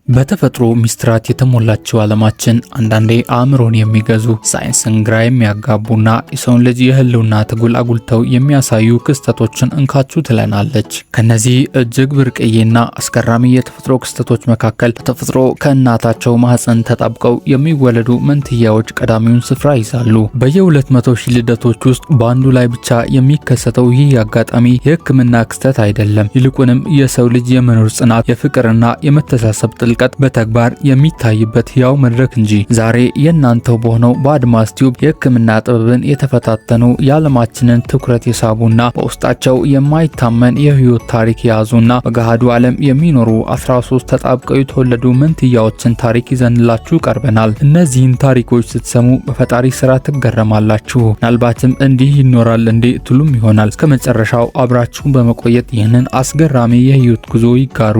በተፈጥሮ ሚስጥራት የተሞላችው ዓለማችን አንዳንዴ አእምሮን የሚገዙ፣ ሳይንስን ግራ የሚያጋቡና የሰውን ልጅ የህልውና ትግል አጉልተው የሚያሳዩ ክስተቶችን እንካችሁ ትለናለች። ከነዚህ እጅግ ብርቅዬና አስገራሚ የተፈጥሮ ክስተቶች መካከል በተፈጥሮ ከእናታቸው ማህፀን ተጣብቀው የሚወለዱ መንትያዎች ቀዳሚውን ስፍራ ይዛሉ። በየ200 ሺህ ልደቶች ውስጥ በአንዱ ላይ ብቻ የሚከሰተው ይህ አጋጣሚ የሕክምና ክስተት አይደለም። ይልቁንም የሰው ልጅ የመኖር ጽናት፣ የፍቅርና የመተሳሰብ ጥልቀት በተግባር የሚታይበት ሕያው መድረክ እንጂ። ዛሬ የእናንተው በሆነው በአድማስ ቲዩብ የሕክምና ጥበብን የተፈታተኑ፣ የዓለማችንን ትኩረት የሳቡና በውስጣቸው የማይታመን የህይወት ታሪክ የያዙና በገሃዱ ዓለም የሚኖሩ 13 ተጣብቀው የተወለዱ መንትያዎችን ታሪክ ይዘንላችሁ ቀርበናል። እነዚህን ታሪኮች ስትሰሙ በፈጣሪ ስራ ትገረማላችሁ። ምናልባትም እንዲህ ይኖራል እንዴ ትሉም ይሆናል። እስከ መጨረሻው አብራችሁን በመቆየት ይህንን አስገራሚ የህይወት ጉዞ ይጋሩ።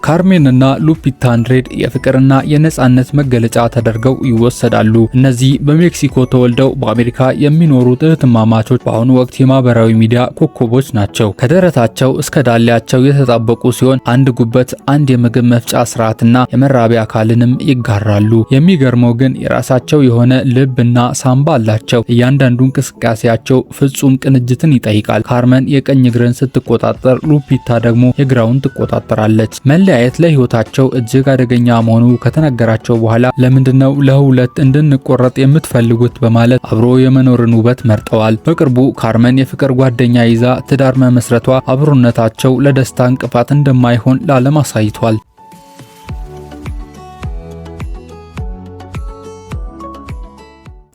ካርሜን እና ሉፒታ አንድሬድ የፍቅርና የነጻነት መገለጫ ተደርገው ይወሰዳሉ። እነዚህ በሜክሲኮ ተወልደው በአሜሪካ የሚኖሩት እህትማማቾች በአሁኑ ወቅት የማህበራዊ ሚዲያ ኮከቦች ናቸው። ከደረታቸው እስከ ዳሌያቸው የተጣበቁ ሲሆን አንድ ጉበት፣ አንድ የምግብ መፍጫ ስርዓትና የመራቢያ አካልንም ይጋራሉ። የሚገርመው ግን የራሳቸው የሆነ ልብና ሳምባ አላቸው። እያንዳንዱ እንቅስቃሴያቸው ፍጹም ቅንጅትን ይጠይቃል። ካርመን የቀኝ እግርን ስትቆጣጠር፣ ሉፒታ ደግሞ የግራውን ትቆጣጠራለች። መለያየት ለህይወታቸው እጅግ አደገኛ መሆኑ ከተነገራቸው በኋላ ለምንድነው ለሁለት እንድንቆረጥ የምትፈልጉት በማለት አብሮ የመኖርን ውበት መርጠዋል። በቅርቡ ካርመን የፍቅር ጓደኛ ይዛ ትዳር መመስረቷ አብሮነታቸው ለደስታ እንቅፋት እንደማይሆን ለዓለም አሳይቷል።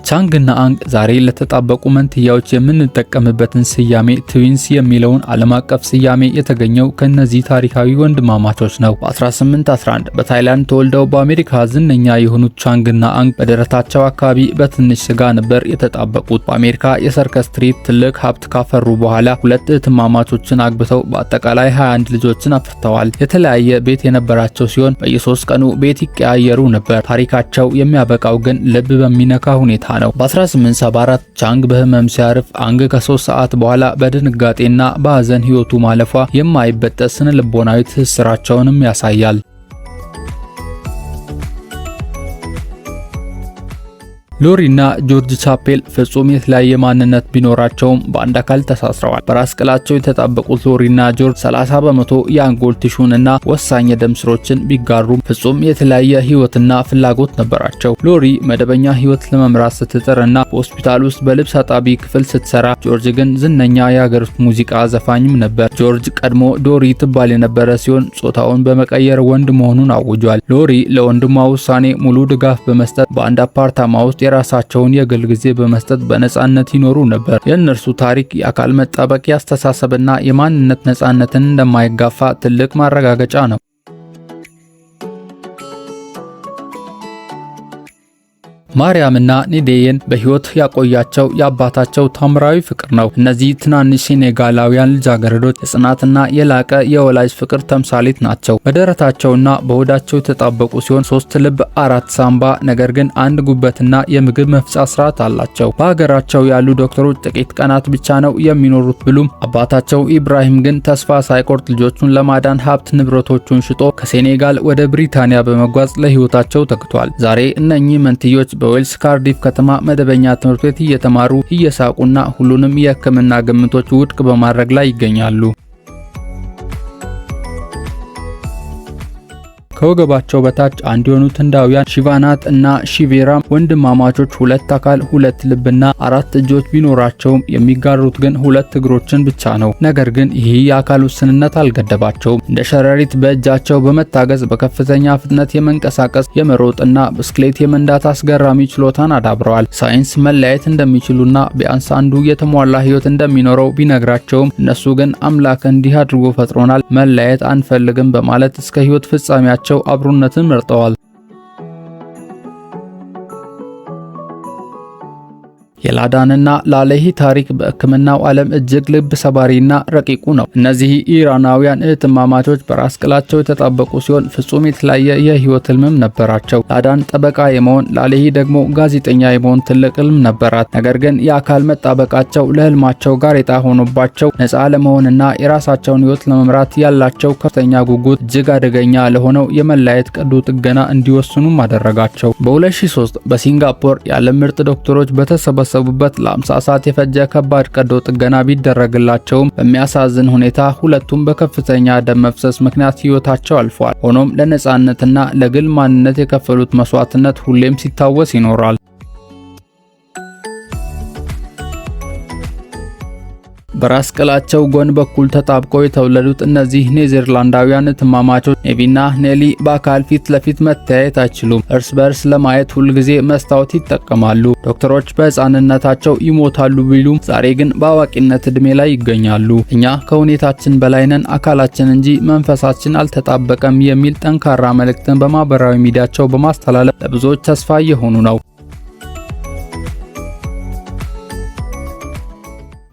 ቻንግና አንግ ዛሬ ለተጣበቁ መንትያዎች የምንጠቀምበትን ስያሜ twins የሚለውን ዓለም አቀፍ ስያሜ የተገኘው ከነዚህ ታሪካዊ ወንድማማቾች ነው። በ1811 በታይላንድ ተወልደው በአሜሪካ ዝነኛ የሆኑት ቻንግና አንግ በደረታቸው አካባቢ በትንሽ ስጋ ነበር የተጣበቁት። በአሜሪካ የሰርከስ ትርኢት ትልቅ ሀብት ካፈሩ በኋላ ሁለት እህትማማቾችን አግብተው በአጠቃላይ 21 ልጆችን አፍርተዋል። የተለያየ ቤት የነበራቸው ሲሆን በየሶስት ቀኑ ቤት ይቀያየሩ ነበር። ታሪካቸው የሚያበቃው ግን ልብ በሚነካ ሁኔታ ነው። በ1874 ቻንግ በህመም ሲያርፍ አንግ ከ3 ሰዓት በኋላ በድንጋጤና በሐዘን ህይወቱ ማለፏ የማይበጠስ ስነ ልቦናዊ ትስስራቸውንም ያሳያል። ሎሪና ጆርጅ ቻፔል ፍጹም የተለያየ ማንነት ቢኖራቸውም በአንድ አካል ተሳስረዋል። በራስ ቅላቸው የተጣበቁት ሎሪና ጆርጅ 30% የአንጎል tissue ን እና ወሳኝ የደም ስሮችን ቢጋሩም ፍጹም የተለያየ ህይወትና ፍላጎት ነበራቸው። ሎሪ መደበኛ ህይወት ለመምራት ስትጥር እና በሆስፒታል ውስጥ በልብስ አጣቢ ክፍል ስትሰራ፣ ጆርጅ ግን ዝነኛ የሀገር ውስጥ ሙዚቃ ዘፋኝም ነበር። ጆርጅ ቀድሞ ዶሪ ትባል የነበረ ሲሆን ጾታውን በመቀየር ወንድ መሆኑን አውጇል። ሎሪ ለወንድሟ ውሳኔ ሙሉ ድጋፍ በመስጠት በአንድ አፓርታማ ውስጥ የራሳቸውን የግል ጊዜ በመስጠት በነጻነት ይኖሩ ነበር። የእነርሱ ታሪክ የአካል መጣበቅ የአስተሳሰብና የማንነት ነጻነትን እንደማይጋፋ ትልቅ ማረጋገጫ ነው። ማርያምና ኒዴየን በሕይወት ያቆያቸው የአባታቸው ታምራዊ ፍቅር ነው። እነዚህ ትናንሽ ሴኔጋላውያን ልጃገረዶች የጽናትና የላቀ የወላጅ ፍቅር ተምሳሌት ናቸው። በደረታቸውና በሆዳቸው የተጣበቁ ሲሆን ሶስት ልብ፣ አራት ሳምባ፣ ነገር ግን አንድ ጉበትና የምግብ መፍጫ ስርዓት አላቸው። በሀገራቸው ያሉ ዶክተሮች ጥቂት ቀናት ብቻ ነው የሚኖሩት ቢሉም አባታቸው ኢብራሂም ግን ተስፋ ሳይቆርጥ ልጆቹን ለማዳን ሀብት ንብረቶቹን ሽጦ ከሴኔጋል ወደ ብሪታንያ በመጓዝ ለሕይወታቸው ተግቷል። ዛሬ እነኚህ መንትዮች በዌልስ ካርዲፍ ከተማ መደበኛ ትምህርት ቤት እየተማሩ፣ እየሳቁና ሁሉንም የሕክምና ግምቶች ውድቅ በማድረግ ላይ ይገኛሉ። ከወገባቸው በታች አንድ የሆኑት ህንዳውያን ሺቫናት እና ሺቬራም ወንድማማቾች ሁለት አካል፣ ሁለት ልብና አራት እጆች ቢኖራቸውም የሚጋሩት ግን ሁለት እግሮችን ብቻ ነው። ነገር ግን ይህ የአካል ውስንነት አልገደባቸውም። እንደ ሸረሪት በእጃቸው በመታገዝ በከፍተኛ ፍጥነት የመንቀሳቀስ፣ የመሮጥና ብስክሌት የመንዳት አስገራሚ ችሎታን አዳብረዋል። ሳይንስ መለያየት እንደሚችሉና ቢያንስ አንዱ የተሟላ ህይወት እንደሚኖረው ቢነግራቸውም እነሱ ግን አምላክ እንዲህ አድርጎ ፈጥሮናል፣ መለያየት አንፈልግም በማለት እስከ ህይወት ፍጻሜያቸው አብሮነትን መርጠዋል። የላዳንና ላለሂ ታሪክ በሕክምናው ዓለም እጅግ ልብ ሰባሪና ረቂቁ ነው። እነዚህ ኢራናውያን እህትማማቾች በራስ ቅላቸው የተጣበቁ ሲሆን ፍጹም የተለያየ የህይወት ህልምም ነበራቸው። ላዳን ጠበቃ የመሆን፣ ላለሂ ደግሞ ጋዜጠኛ የመሆን ትልቅ ህልም ነበራት። ነገር ግን የአካል መጣበቃቸው ለህልማቸው ጋሬጣ ሆኖባቸው ነፃ ለመሆንና የራሳቸውን ህይወት ለመምራት ያላቸው ከፍተኛ ጉጉት እጅግ አደገኛ ለሆነው የመለያየት ቀዶ ጥገና እንዲወስኑም አደረጋቸው። በ2003 በሲንጋፖር የዓለም ምርጥ ዶክተሮች በተሰበሰቡበት ለ50 ሰዓት የፈጀ ከባድ ቀዶ ጥገና ቢደረግላቸውም በሚያሳዝን ሁኔታ ሁለቱም በከፍተኛ ደም መፍሰስ ምክንያት ህይወታቸው አልፏል። ሆኖም ለነጻነትና ለግል ማንነት የከፈሉት መስዋዕትነት ሁሌም ሲታወስ ይኖራል። በራስ ቅላቸው ጎን በኩል ተጣብቀው የተወለዱት እነዚህ ኔዘርላንዳውያን እህትማማቾች ኔቪና ኔሊ በአካል ፊት ለፊት መተያየት አይችሉም። እርስ በርስ ለማየት ሁልጊዜ መስታወት ይጠቀማሉ። ዶክተሮች በህፃንነታቸው ይሞታሉ ቢሉም ዛሬ ግን በአዋቂነት እድሜ ላይ ይገኛሉ። እኛ ከሁኔታችን በላይ ነን፣ አካላችን እንጂ መንፈሳችን አልተጣበቀም የሚል ጠንካራ መልእክትን በማህበራዊ ሚዲያቸው በማስተላለፍ ለብዙዎች ተስፋ እየሆኑ ነው።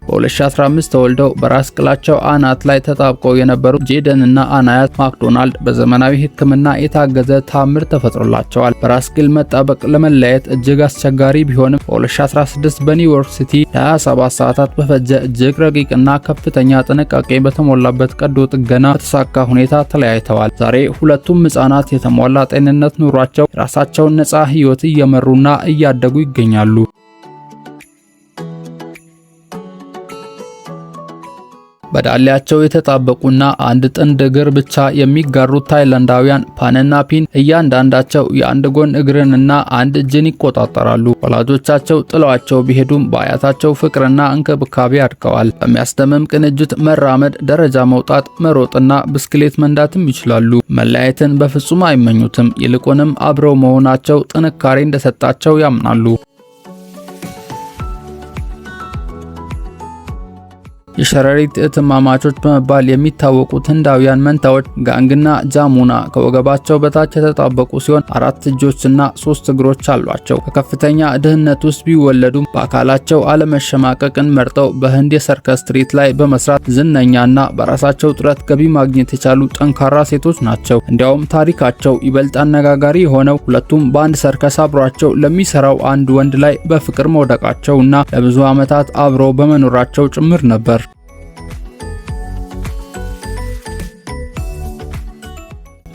በ2015 ተወልደው በራስ ቅላቸው አናት ላይ ተጣብቀው የነበሩት ጄደን እና አናያት ማክዶናልድ በዘመናዊ ሕክምና የታገዘ ታምር ተፈጥሮላቸዋል። በራስ ቅል መጣበቅ ለመለያየት እጅግ አስቸጋሪ ቢሆንም በ2016 በኒውዮርክ ሲቲ ለ27 ሰዓታት በፈጀ እጅግ ረቂቅና ከፍተኛ ጥንቃቄ በተሞላበት ቀዶ ጥገና በተሳካ ሁኔታ ተለያይተዋል። ዛሬ ሁለቱም ሕጻናት የተሟላ ጤንነት ኑሯቸው የራሳቸውን ነፃ ሕይወት እየመሩና እያደጉ ይገኛሉ። በዳሌያቸው የተጣበቁና አንድ ጥንድ እግር ብቻ የሚጋሩት ታይላንዳውያን ፓንና ፒን እያንዳንዳቸው የአንድ ጎን እግርንና አንድ እጅን ይቆጣጠራሉ። ወላጆቻቸው ጥለዋቸው ቢሄዱም በአያታቸው ፍቅርና እንክብካቤ አድገዋል። በሚያስደምም ቅንጅት መራመድ፣ ደረጃ መውጣት፣ መሮጥና ብስክሌት መንዳትም ይችላሉ። መለያየትን በፍጹም አይመኙትም። ይልቁንም አብረው መሆናቸው ጥንካሬ እንደሰጣቸው ያምናሉ። የሸረሪት እህትማማቾች በመባል የሚታወቁት ህንዳውያን መንታዎች ጋንግና ጃሙና ከወገባቸው በታች የተጣበቁ ሲሆን አራት እጆችና 3 እግሮች አሏቸው። ከከፍተኛ ድህነት ውስጥ ቢወለዱም በአካላቸው አለመሸማቀቅን መርጠው በህንድ የሰርከስ ትርኢት ላይ በመስራት ዝነኛና በራሳቸው ጥረት ገቢ ማግኘት የቻሉ ጠንካራ ሴቶች ናቸው። እንዲያውም ታሪካቸው ይበልጥ አነጋጋሪ የሆነው ሁለቱም በአንድ ሰርከስ አብሯቸው ለሚሰራው አንድ ወንድ ላይ በፍቅር መውደቃቸው እና ለብዙ ዓመታት አብረው በመኖራቸው ጭምር ነበር።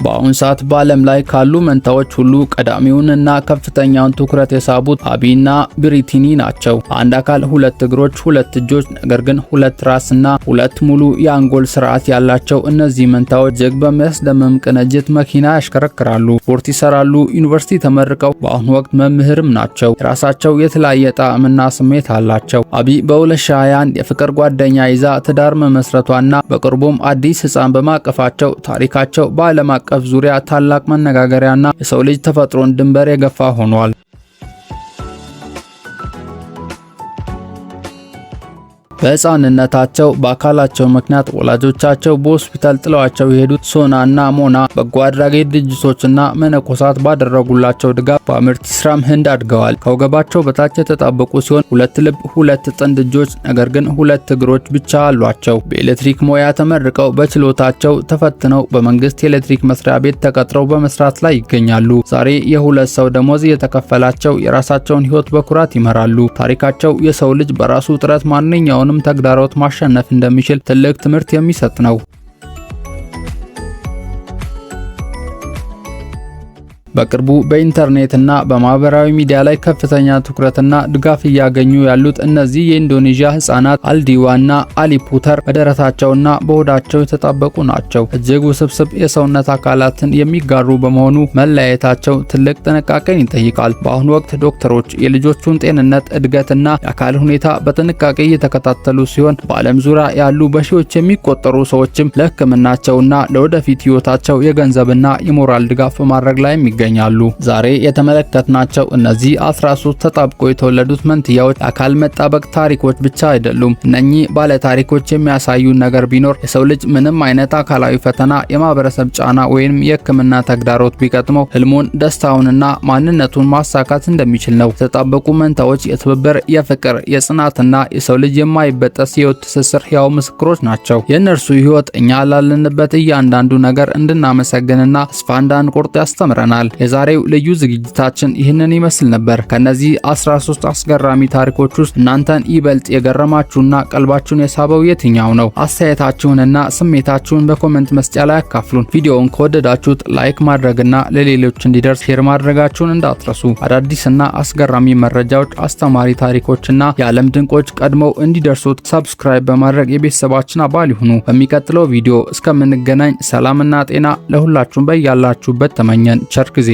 በአሁን ሰዓት በዓለም ላይ ካሉ መንታዎች ሁሉ ቀዳሚውንና ከፍተኛውን ትኩረት የሳቡት አቢና ብሪቲኒ ናቸው። አንድ አካል፣ ሁለት እግሮች፣ ሁለት እጆች፣ ነገር ግን ሁለት ራስና ሁለት ሙሉ የአንጎል ስርዓት ያላቸው እነዚህ መንታዎች እጅግ በሚያስደምም ቅንጅት መኪና ያሽከረክራሉ፣ ስፖርት ይሰራሉ፣ ዩኒቨርሲቲ ተመርቀው በአሁኑ ወቅት መምህርም ናቸው። የራሳቸው የተለያየ ጣዕምና ስሜት አላቸው። አቢ በ2021 የፍቅር ጓደኛ ይዛ ትዳር መመስረቷና በቅርቡም አዲስ ሕፃን በማቀፋቸው ታሪካቸው በዓለም አቀፍ ዙሪያ ታላቅ መነጋገሪያና የሰው ልጅ ተፈጥሮን ድንበር የገፋ ሆኗል። በሕፃንነታቸው በአካላቸው ምክንያት ወላጆቻቸው በሆስፒታል ጥለዋቸው የሄዱት ሶና እና ሞና በጎ አድራጊ ድርጅቶችና መነኮሳት ባደረጉላቸው ድጋፍ በአምርቲስራም ህንድ አድገዋል። ከወገባቸው በታች የተጣበቁ ሲሆን ሁለት ልብ፣ ሁለት ጥንድ እጆች፣ ነገር ግን ሁለት እግሮች ብቻ አሏቸው። በኤሌክትሪክ ሙያ ተመርቀው በችሎታቸው ተፈትነው በመንግስት የኤሌክትሪክ መስሪያ ቤት ተቀጥረው በመስራት ላይ ይገኛሉ። ዛሬ የሁለት ሰው ደሞዝ እየተከፈላቸው የራሳቸውን ህይወት በኩራት ይመራሉ። ታሪካቸው የሰው ልጅ በራሱ ጥረት ማንኛውንም ተግዳሮት ማሸነፍ እንደሚችል ትልቅ ትምህርት የሚሰጥ ነው። በቅርቡ በኢንተርኔት እና በማህበራዊ ሚዲያ ላይ ከፍተኛ ትኩረትና ድጋፍ እያገኙ ያሉት እነዚህ የኢንዶኔዥያ ህጻናት አልዲዋ እና አሊፑተር በደረታቸውና በሆዳቸው የተጣበቁ ናቸው። እጅግ ውስብስብ የሰውነት አካላትን የሚጋሩ በመሆኑ መለያየታቸው ትልቅ ጥንቃቄን ይጠይቃል። በአሁኑ ወቅት ዶክተሮች የልጆቹን ጤንነት፣ እድገትና የአካል ሁኔታ በጥንቃቄ እየተከታተሉ ሲሆን በዓለም ዙሪያ ያሉ በሺዎች የሚቆጠሩ ሰዎችም ለሕክምናቸውና ለወደፊት ህይወታቸው የገንዘብና የሞራል ድጋፍ በማድረግ ላይ ይገኛሉ። ይገኛሉ። ዛሬ የተመለከትናቸው እነዚህ 13 ተጣብቆ የተወለዱት መንትያዎች የአካል መጣበቅ ታሪኮች ብቻ አይደሉም። እነኚህ ባለ ታሪኮች የሚያሳዩን ነገር ቢኖር የሰው ልጅ ምንም አይነት አካላዊ ፈተና፣ የማህበረሰብ ጫና ወይም የሕክምና ተግዳሮት ቢገጥመው ህልሙን፣ ደስታውንና ማንነቱን ማሳካት እንደሚችል ነው። የተጣበቁ መንታዎች የትብብር፣ የፍቅር፣ የጽናትና የሰው ልጅ የማይበጠስ የህይወት ትስስር ሕያው ምስክሮች ናቸው። የእነርሱ ህይወት እኛ ላለንበት እያንዳንዱ ነገር እንድናመሰግንና ተስፋ እንዳንቆርጥ ያስተምረናል። የዛሬው ልዩ ዝግጅታችን ይህንን ይመስል ነበር። ከነዚህ 13 አስገራሚ ታሪኮች ውስጥ እናንተን ይበልጥ የገረማችሁና ቀልባችሁን የሳበው የትኛው ነው? አስተያየታችሁንና ስሜታችሁን በ comment መስጫ ላይ አካፍሉን። ቪዲዮውን ከወደዳችሁት like ማድረግና ለሌሎች እንዲደርስ share ማድረጋችሁን እንዳትረሱ። አዳዲስና አስገራሚ መረጃዎች፣ አስተማሪ ታሪኮችና የዓለም ድንቆች ቀድመው እንዲደርሱት subscribe በማድረግ የቤተሰባችን አባል ይሁኑ። በሚቀጥለው ቪዲዮ እስከምንገናኝ ሰላምና ጤና ለሁላችሁም በያላችሁበት ተመኘን። ቸር ጊዜ።